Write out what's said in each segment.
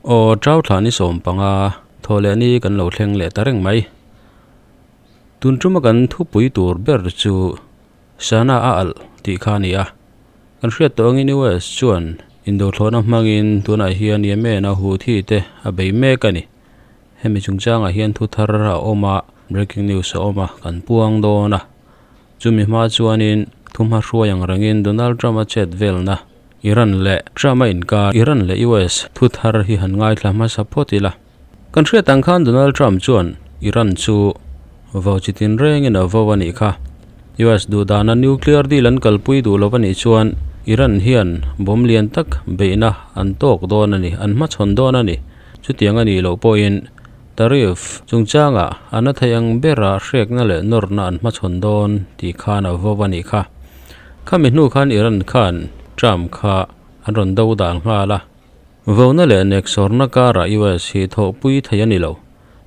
Aw Trau thla ni 15 thawhlehni kan lo thleng leh ta reng mai. Tun tuma kan thupui tur ber chu Sana a alh tih kha a ni a. Kan hriat tawh angin US chuan indothlawhna hmangin tunah hian Yemen a Houthi te a bei mek a ni. Hemi chungchangah hian thu thar a awm a, breaking news a awm a, kan puang dawn a. Chumi hma chuanin thumha hruai ang rengin Donald Trump-a chet velna Iran leh Trump-a inkar Iran leh US thu thar hi han ngaithla hmasa phawt ila. Kan hriat ang khan Donald Trump chuan Iran chu vo chi tin rengin a vo a nih kha. US duhdana nuclear deal an kalpui duh lo a nih chuan Iran hian bomb lian tak beihna an tawk dawn a ni, an hmachhawn dawn a ni. Chutiang a nih loh pawhin tariff chungchangah a na thei ang bera hrekna leh nawrna an hmachhawn dawn tih khan a vo a nih kha. Khami hnu khan Iran khan Trump kha an rawn do dan nghal a. Vona leh neksawrna karah US hi thawhpui thei a ni lo.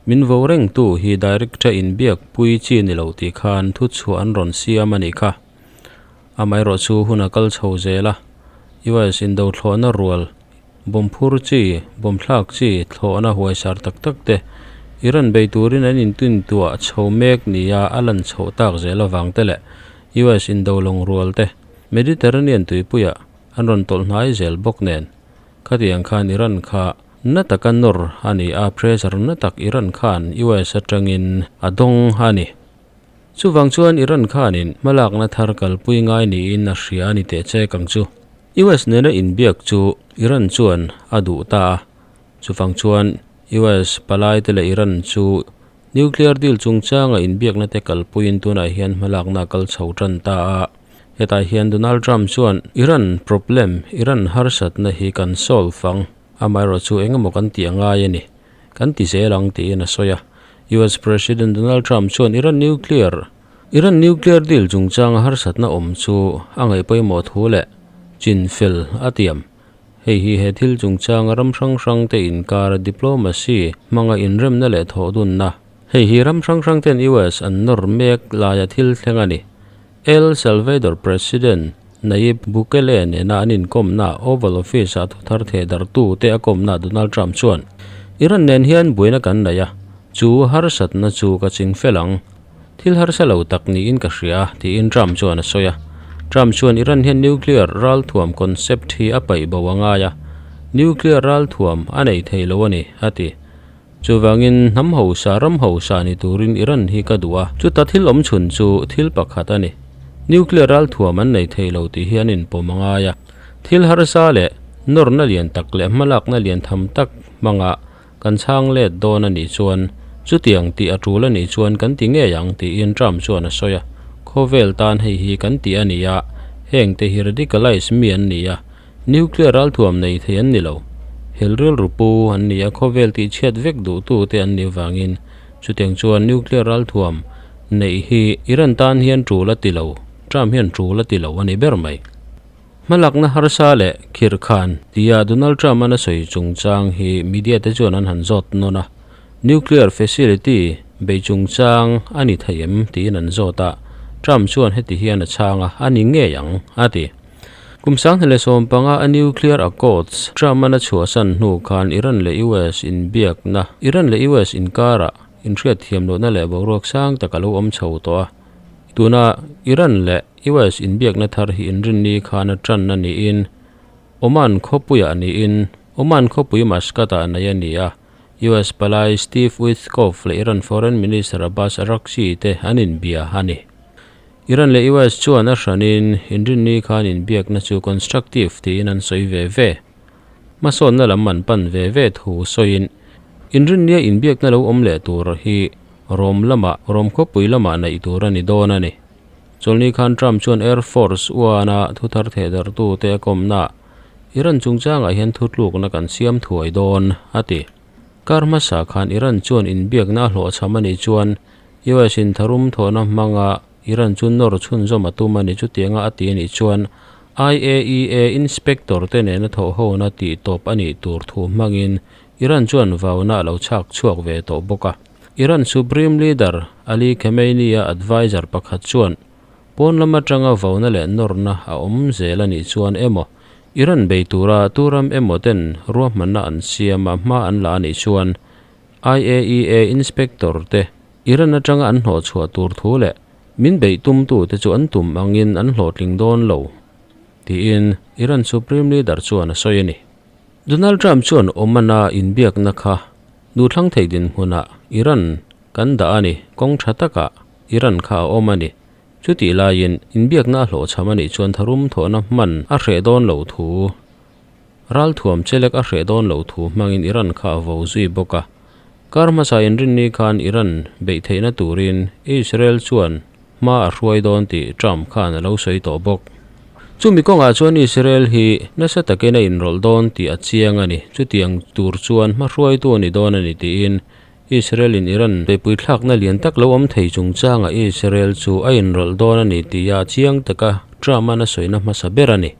Min vo rengtu hi direct-a inbiakpui chi ni lo tih khan thuchhuah an rawn siam a nih kha. Amaherawh chu hun a kal chho zel a, US indothlawhna rual Bomb phur chi, bomb thlak chi, thlawhna huaisar tak tak te Iran bei turin an intintuah chho mek nia a lan chhoh tak zel avang te leh US indo lawng rual te Mediterranean tuipuiah an rawn tawlh hnai zel bawk nen khatiang khan Iran kha na taka nawr a ni a, pressure na tak Iran khan US atangin a dawng a ni. Chuvang chuan Iran khanin hmalakna thar kalpui ngai niin a hria a ni teh chek ang chu. US nena inbiak chu Iran chuan a duh ta a, chuvang chuan US palaite leh Iran chu nuclear deal chungchanga inbiakna te kalpuiin tunah hian hmalakna a kal chho tan ta a. Hetah hian Donald Trump chuan Iran problem, Iran harsatna hi kan solve ang, amaherawh chu engemaw kan tih a ngai a ni, kan ti zel ang tiin a sawi a. US President Donald Trump chuan Iran nuclear Iran nuclear deal chungchanga harsatna awm chu a ngaih pawimawh thu leh chin fel a tiam. Hei hi he thil chungchanga ram hrang hrang te inkara diplomacy hmanga inremna leh thawhdunna. Hei hi ram hrang hrang ten US an nawr mek laia thil thleng a ni. El Salvador President Nayib Bukele nena an inkawmna Oval Office-ah thuthar thehdartu te a kawmna Donald Trump chuan, Iran nen hian buaina kan nei a, chu harsatna chu ka ching fel ang. Thil harsa lo tak niin ka hria, tiin Trump chuan a sawi a. Trump chuan Iran hian nuclear ralthuam concept hi a paih bo a ngai a, nuclear ralthuam a nei thei lo a ni, a ti. Chuvangin hnam hausa, ram hausa ni turin Iran hi ka duh a, chuta thil awm chhun chu thil pakhat a ni. Nuclear ralthuam an nei thei lo tih hi an inpawm a ngai a. Thil harsa leh nawrna lian tak leh hmalakna lian tham tak hmanga kan chhang let dawn a nih chuan chutiang tih a tul a nih chuan kan ti ngei ang tiin Trump chuan a sawi a. Khawvel tan hei hi kan tih a ni a, hengte hi radicalize mi an ni a, Nuclear ralthuam nei thei an ni lo. Hel rilru pu an ni a, khawvel tih chhiat vek duhtute an nih vangin chutiang chuan nuclear ralthuam neih hi Iran tan hian tul a ti lo, Trump hian tul a ti lo a ni ber mai. Hmalakna harsa leh khirhkhan tia Donald Trump-an a sawi chungchang hi media te chuan an han zawt nawn a, nuclear facility bei chungchang a ni thei em tiin an zawt a, Trump chuan heti hian a chhang a, a ni ngei ang, a ti. Kum 2015 a nuclear accords Trump-an a chhuahsan hnu khan Iran leh US inbiakna Iran leh US inkarah inhriatthiam lohna leh boruak sang tak a lo awm chho tawh a. Tuna Iran leh US inbiakna thar hi inrinni khan a tanna niin Oman khawpuiah niin Oman khawpui Muscat-ah nei a ni a. US palai Steve Witkoff leh Iran Foreign Minister Abbas Araghchi te an inbia a ni. Iran leh US chuan a hranin inrinni khan inbiakna chu constructive tiin an sawi ve ve. Hmasawnna lam an pan ve ve thu sawiin inrinnia inbiakna lo awm leh tur hi Rom lamah, Rom khawpui lamah neih tur a ni dawn a ni. Chawlhni khan Trump chuan Air Force One-a thuthar thehdarhtute a kawmnaah Iran chungchangah hian thutlukna kan siam thuai dawn, a ti. Kar hmasa khan Iran chuan inbiakna a hlawhchham a nih chuan US in tharum thawhna hmanga Iran chu nawr chhunzawm a tum a ni chutianga a ti a nih chuan IAEA inspector te nena thawhhona tih tawp a nih tur thu hmangin Iran chuan vauna a lo chhak chhuak ve tawh bawk a. Iran Supreme Leader Ali Khamenei-a adviser pakhat chuan pawn lam atanga vauna leh nawrna a awm zel a nih chuan emaw? Iran bei tura tu ram emaw ten ruahmanna an siam a, hma an la a nih chuan IAEA inspector te Iran atanga an hnawhchhuah tur thu leh min beih tumtute chu an tum angin an hlawhtling dawn lo, tiin Iran Supreme Leader chuan a sawi a ni. Donald Trump chuan Oman-a inbiakna kha duhthlang thei dinhmunah Iran kan dah a ni, kawng tha takah Iran kha a awm a ni. Chutih laiin inbiakna a hlawhchham a nih chuan tharum thawhna hman a hreh dawn loh thu, ralthuam chelek a hreh dawn loh thu hmangin Iran kha a vo zui bawk a. Kar hmasa inrinni khan Iran beih theihna turin Israel chuan hma a hruai dawn tih Trump khan a lo sawi tawh bawk. Chumi kawngah chuan Israel hi nasa takin a inrawlh dawn tih a chiang a ni. Chutiang tur chuan hma hruaitu a ni dawn a ni tiin Israel in Iran beihpui thlakna lian tak lo awm thei chungchangah Israel chu a inrawlh dawn a ni tia chiang taka Trump-a'n a sawina hmasa ber a ni.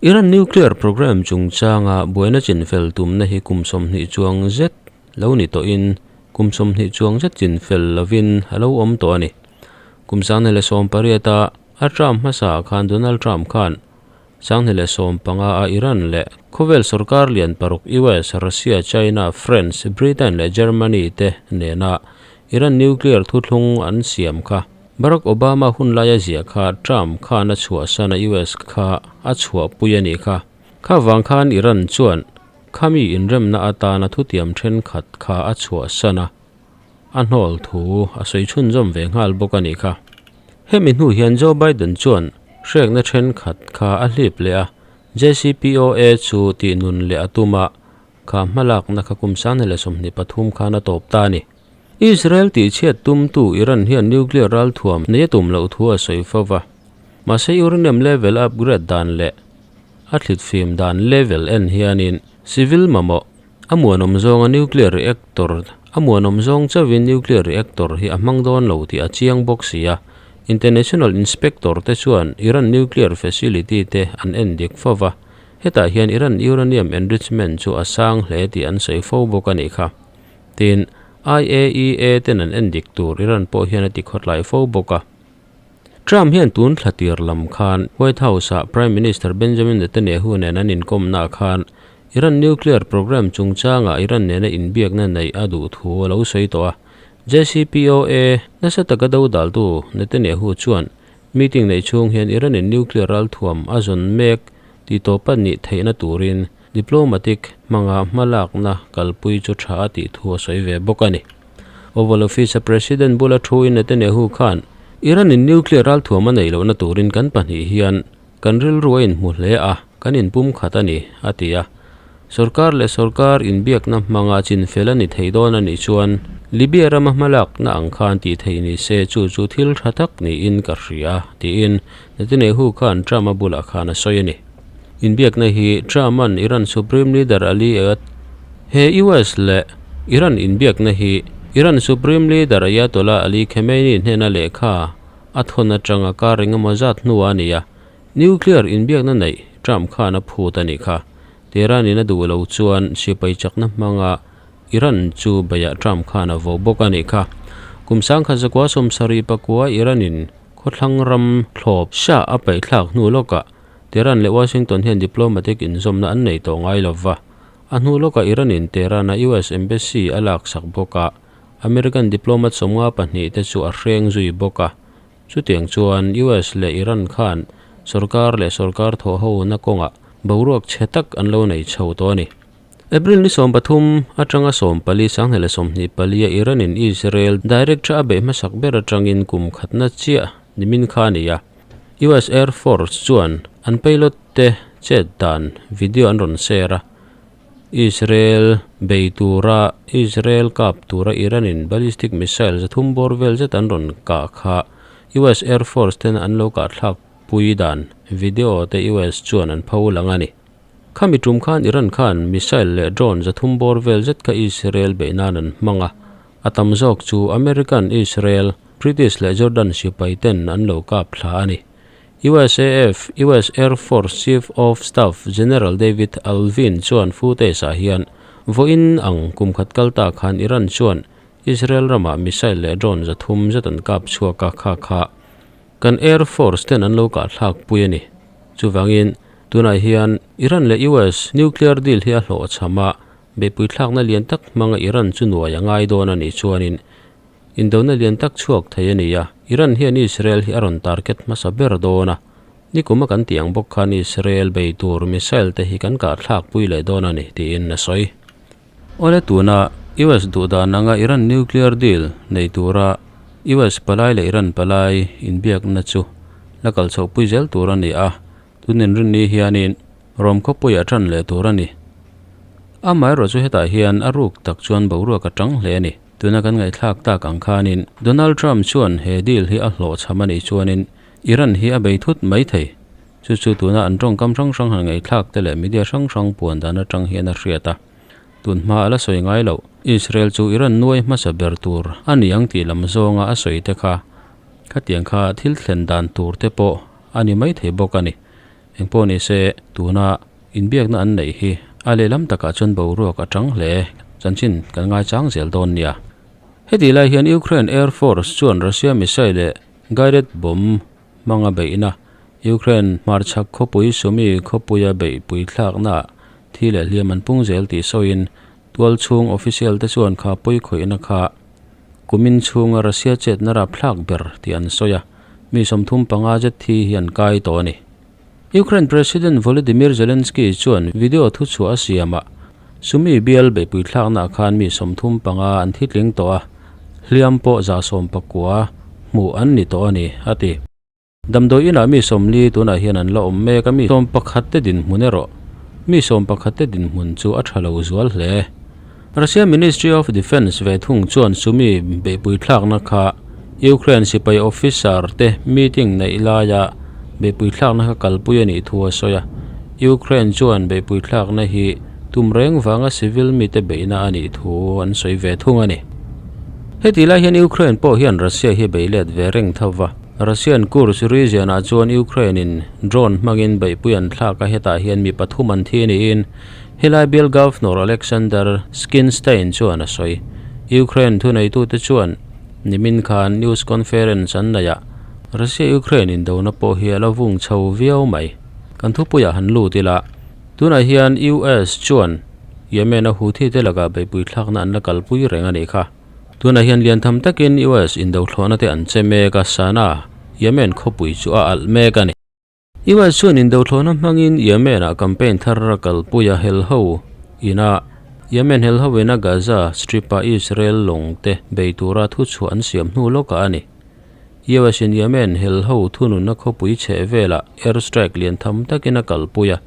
Iran nuclear program chungchanga buaina chinfel tumna hi kum 20 chuang zet lo ni tawhin kum 20 chuang zet chinfel lovin a lo awm tawh a ni. Kum 2018 a a Trump hmasa khan Donald Trump khan 2015 a Iran leh khawvel sorkar lian paruk US, Russia, China, France, Britain leh Germany te nena Iran nuclear thuthlung an siam kha. Barack Obama hun laia ziah kha Trump khan a chhuahsan a US kha a chhuahpui a nih kha. Kha vang khan Iran chuan khami inremna atana thutiam thenkhat kha a chhuahsan a, a hnawl thu a sawi chhunzawm ve nghal bawk a nih kha. Hemi hnu hian Joe Biden chuan hrekna thenkhat kha a hlip leh a, JCPOA chu tihnun leh a tum a, kha hmalakna kha kum 2023 khan a tawp ta a ni. Israel tihchhiat tumtu Iran hian nuclear ralthuam nei a tum loh thu a sawi fo va. Mahse uranium level upgrade dan leh a thlitfim dan level en hianin civil mamawh a muanawm zawnga nuclear reactor a muanawm zawng chauhin nuclear reactor hi a hmang dawn lo tih a chiang bawk si a. International inspector te chuan Iran nuclear facility te an en dik fo va. Hetah hian Iran uranium enrichment chu a sang hle tih an sawi fo bawk a nih kha. Tin, IAEA ten an en dik tur Iran pawh hian a ti khawtlai fo bawk a. Trump hian tun thla tir lam khan White House-ah Prime Minister Benjamin Netanyahu nen an inkawmnaah khan Iran nuclear program chungchangah Iran nena inbiakna neih a duh thu a lo sawi tawh a. JCPOA nasa taka dodaltu Netanyahu chuan meeting neih chhung hian Iran-in nuclear ralthuam a zawn mek tih tawpa nih theihna turin Diplomatic hmanga hmalakna kalpui chu tha a tih thu a sawi ve bawk a ni. Oval Office-a President bula thuin Netanyahu khan, Iran-in nuclear ralthuam a neih lohna turin kan pahnih hian kan rilru a inhmu hle a, kan inpum khat a ni, a ti a. Sorkar leh sorkar inbiakna hmanga chinfel a ni thei dawn a nih chuan Libya rama hmalakna ang khan tih theih ni se chu chu thil tha tak niin ka hria, tiin Netanyahu khan Trump-a bulah khan a sawi a ni. Inbiakna hi Trump-a'n Iran Supreme Leader Ali Ayat He US leh Iran inbiakna hi Iran Supreme Leader Ayatollah Ali Khamenei hnena lehkha a thawn atanga kar engemaw zat hnuah a ni a, nuclear inbiakna neih Trump khan a phut a nih kha. Tehran-in a duh lo chuan sipai chakna hmanga Iran chu beiah Trump khan a vo bawk a nih kha. Kum 1979 Iran-in khawthlang ram thlawp Shah a paihthlak hnu lawkah Tehran leh Washington hian diplomatic inzawmna an nei tawh ngai lo va. A hnu lawkah Iran-in Tehran-a US Embassy a laksak bawk a, American diplomat 52 te chu a hreng zui bawk a. Chutiang chuan US leh Iran khan sorkar leh sorkar thawhhona kawngah boruak chhe tak an lo nei chho tawh a ni. April ni 13 atanga 14 2024 a Iran-in Israel direct a beih hmasak ber atangin kum khatna chiah nimin kha a ni a. US Air Force chuan an pilot te chet dan video an rawn share a, Israel bei tura Israel kap tura Iran-in ballistic missile 300 bawr vel zet an rawn kah kha US Air Force ten an lo kah thlak pui dan video te US chuan an pho lang a ni. Khami tum khan Iran khan missile leh drone 300 bawr vel zet kha Israel beih nan an hmang a, a tam zawk chu American, Israel, British leh Jordan sipai ten an lo kap thla a ni. USAF, US Air Force Chief of Staff General David Alvin chuan footage-ah hian vawiin ang kum khat kal ta khan Iran chuan Israel ramah missile leh drone 300 zet an kap chhuak a, kha kha kan Air Force ten an lo kah thlak pui a ni. Chuvangin. Tunah hian Iran leh US nuclear deal hi a hlawhchham a, beihpui thlakna lian tak hmanga Iran chu nuai a ngai dawn a nih chuanin indona lian tak chhuak thei a ni a, Iran hian Israel hi a rawn target hmasa ber dawn a, nikuma kan tih ang bawk khan Israel bei tur missile te hi kan kah thlakpui leh dawn a ni tiin a sawi. Awle tuna US duhdan anga Iran nuclear deal nei tura US palai leh Iran palai inbiakna chu la kal chhohpui zel tur a ni a, tun inrinni hianin Rome khawpuiah tan leh tur a ni. Amaherawh chu hetah hian a ruk tak chuan boruak a tang hle a ni. Tuna kan ngaihthlak tak ang khanin Donald Trump chuan he deal hi a hlawhchham a nih chuanin Iran hi a bei thut mai thei. Chu chu tuna an tawngkam hrang hrang han ngaihthlak te leh media hrang hrang puan dan atang hian a hriat a. Tun hma a la sawi ngai loh, Israel chu Iran nuai hmasa ber tur a ni ang tih lam zawnga a sawi te kha khatiang kha thil thlen dan tur te pawh a ni mai thei bawk a ni. Engpawh ni se, tuna inbiakna an neih hi a lehlam takah chuan boruak a tang hle. Chanchin kan ngaichang zel dawn nia. Hetih lai hian Ukraine Air Force chuan Russia missile leh guided bomb hmanga beihna, Ukraine hmarchhak khawpui Sumy khawpuia beihpui thlaknaah thi leh hliam an pung zel tih sawiin tualchhung official te chuan kha pawi khawihna kha kumin chhunga Russia chetna rapthlak ber tih an sawi a, mi 35 zet thi hi an kai tawh a ni. Ukraine President Volodymyr Zelensky chuan video thuchhuah a siamah Sumy bial beihpui thlaknaah khan mi 35 an thi tling tawh a, hliam pawh 19 hmuh an ni tawh a ni, a ti. Damdawi inah mi 40 tunah hian an la awm mek a, mi 11 te dinhmun erawh mi 11 te dinhmun chu a tha lo zual hle. Russia Ministry of Defence ve thung chuan Sumy beihpui thlakna kha Ukraine sipai officer te meeting neih laia beihpui thlakna kha kalpui a nih thu a sawi a. Ukraine chuan beihpui thlakna hi tum reng vanga civil mite beihna a nih thu an sawi ve thung a ni. Heti lai hian Ukraine pawh hian Russia hi bei let ve reng tho va. Russian Kursk region-ah chuan Ukraine-in drone hmangin beihpui an thlak a, hetah hian mi pathum an thi niin helai bial Governor Alexander Skinstein chuan a sawi. Ukraine thuneitute chuan nimin khan news conference an neih ah Russia-Ukraine indona pawh hi a la vung chho viau mai. Kan thupuiah han lut ila, tunah hian US chuan Yemen-a Houthi-te lakah beihpui thlakna an la kalpui reng a nih kha. Tunah hian lian tham takin US indothlawhna te an che mek a, Sanaa, Yemen khawpui chu a alh mek a ni. US chuan indothlawhna hmangin Yemen-ah campaign thar a kalpui a, hel ho ina Yemen hel ho ina Gaza Strip-a Israel lawng te bei tura thuchhuah an siam hnu lawkah a ni. US in Yemen hel ho thununna khawpui chheh velah air strike lian tham takin a kalpui a,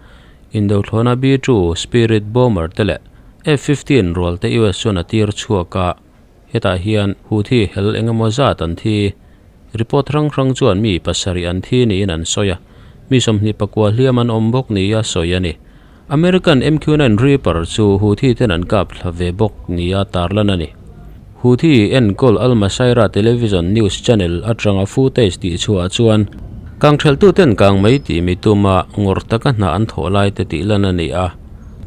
indothlawhna B-2 Spirit bomber te leh F-15 rual te US chuan a tir chhuak a, hetah hian Houthi hel eng emaw zat an thi. Report hrang hrang chuan mi pasarih an thi niin an sawi a, mi 29 hliam an awm bawk nia sawi a ni. American MQ-9 Reaper chu Houthi ten an kap thla ve bawk nia tarlan a ni. Houthi enkawl Al Masirah Television news channel atanga footage tih chhuah chuan kangtheltu ten kang mai tih mi tuma ngawrh taka hna an thawh lai te tih lan a ni a.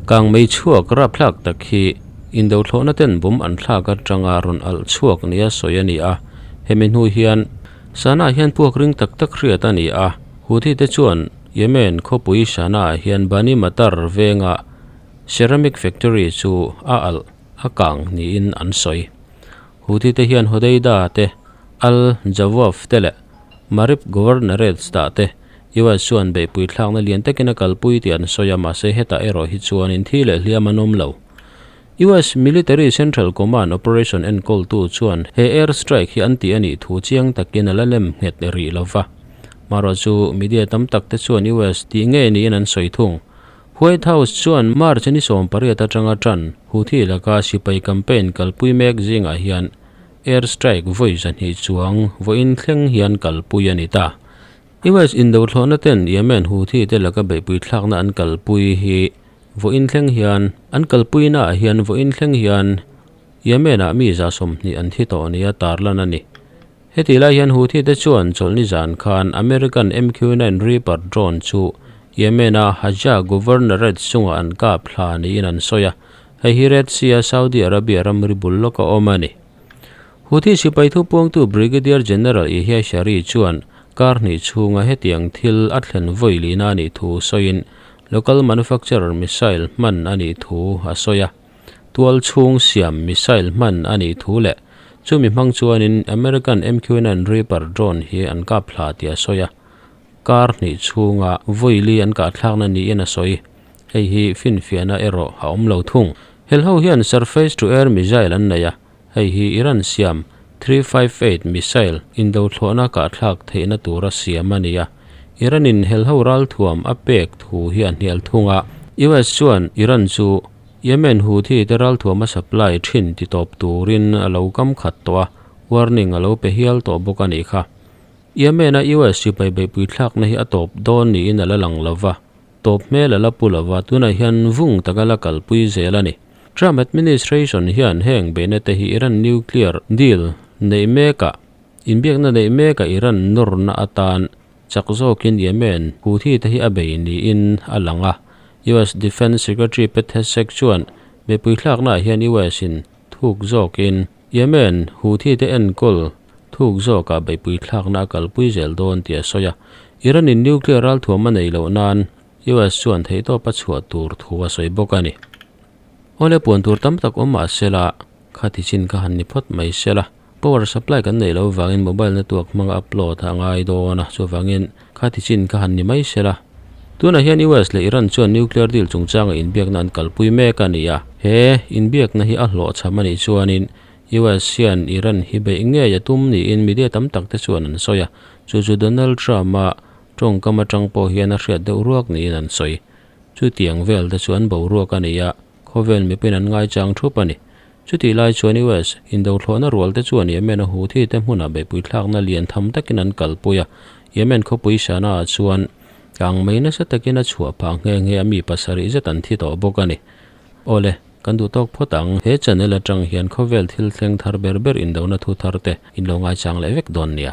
Kang mei chhuak rapthlak tak hi indothlawhna ten bum an thlak atanga rawn alh chhuak nia sawi a ni a. Hemi hnu hian Sanaa hian puak ring tak tak hriat a ni a. Houthi te chuan Yemen khawpui Sanaa hian Bani Matar venga ceramic factory chu a alh a kang niin an sawi. Houthi te hian Hodeida te, Al Jawaf te leh Marib Governorates dah te US chuan beihpui thlakna lian takin a kalpui tih an sawi a, mahse hetah erawh hi chuanin thi leh hliam an awm lo. US Military Central Command operation enkawltu chuan he air strike hi an tih a nih thu chiang takin a la lem nghet rih lo va. Marawh chu media tam tak te chuan US tih ngei niin an sawi thung. White House chuan March ni 18 atanga tan Houthi laka sipai campaign kalpui mek zingah hian air strike vawi 200 chuang vawiin thleng hian kalpui a ni ta. US indothlawhna ten Yemen Houthi te laka beihpui thlakna an kalpui hi vawiin thleng hian an kalpuina ah hian vawiin thleng hian Yemen ah mi 20 an thi tawh nia tarlan a ni. Heti lai hian Houthi te chuan chawlhni zan khan American MQ-9 Reaper drone chu Yemen-a Hajjah Governorate chungah an kap thla niin an sawi a, hei hi Red Sea-a Saudi Arabia ramri bul lawka awm a ni. Houthi sipai thupuangtu Brigadier General Yahya Sari chuan kar hnih chhunga hetiang thil a thlen vawi lina a nih thu sawiin. local manufacturer missile hman a nih thu a sawi a. Tual chhung siam missile hman a nih thu leh chumi hmang chuanin American MQ-9 Reaper drone hi an kap thla tih a sawi a. Kar hnih chhunga vawi li an kah thlakna niin a sawi. Hei hi finfiahna erawh a awm lo thung. Helho hian surface to air missile an nei a, hei hi Iran siam 358 missile indo thlawhna kah thlak theihna tura siam a ni a. Iran in helho ralthuam a pek thu hi a hnial thung a. US chuan Iran chu Yemen Houthi te ralthuam a supply thin ti tawp turin a lo kam khat tawh a, warning a lo pe hial tawh bawk a nih kha. Yemen a US sipai beihpui thlakna hi a tawp dawn niin a la lang lova, tawp hmel a la pu lova, tunah hian vung taka la kalpui zel a ni. Trump administration hian heng beihna te hi Iran nuclear deal neih mekah inbiakna neih mekah Iran nawrna atan chak zawkin Yemen Houthi te hi a bei niin a lang a. US Defence Secretary Pete Hegseth chuan beihpui thlaknaah hian US in thuk zawkin Yemen Houthi te enkawl thuk zawkah beihpui thlakna a kalpui zel dawn tih a sawi a. Iran in nuclear ralthuam a nei loh nan US chuan theihtawp a chhuah tur thu a sawi bawk a ni. Awle puan tur tam tak awm mah sela, khati chin kha han ni phawt mai sela, power supply kan nei lo vangin mobile network hmanga upload a ngai dawn a, chuvangin khati chin kha han ni mai sela. Tunah hian US leh Iran chuan nuclear deal chungchanga inbiakna an kalpui mek a ni a, he inbiakna hi a hlawhchham a nih chuanin US hian Iran hi beih ngei a tum niin media tam tak te chuan an sawi a, chu chu Donald Trump-a tawngkam atang pawh hian a hriat deuh ruak niin an sawi. Chutiang vel te chu an boruak a ni a, khawvel mipuiin an ngaichang thup a ni. Chutih lai chuan US indothlawhna rual te chuan Yemen a Houthi te hmunah beihpui thlakna lian tham takin an kalpui a, Yemen khawpui Sanaa chuan kang mai nasa takin a chhuah phah nghe nghe a mi pasarih zet an thi tawh bawk a ni. Awle, kan duh tawk phawt ang, he channel atang hian khawvel thil thleng thar ber ber indona thu thar te in lo ngaichang leh vek dawn nia.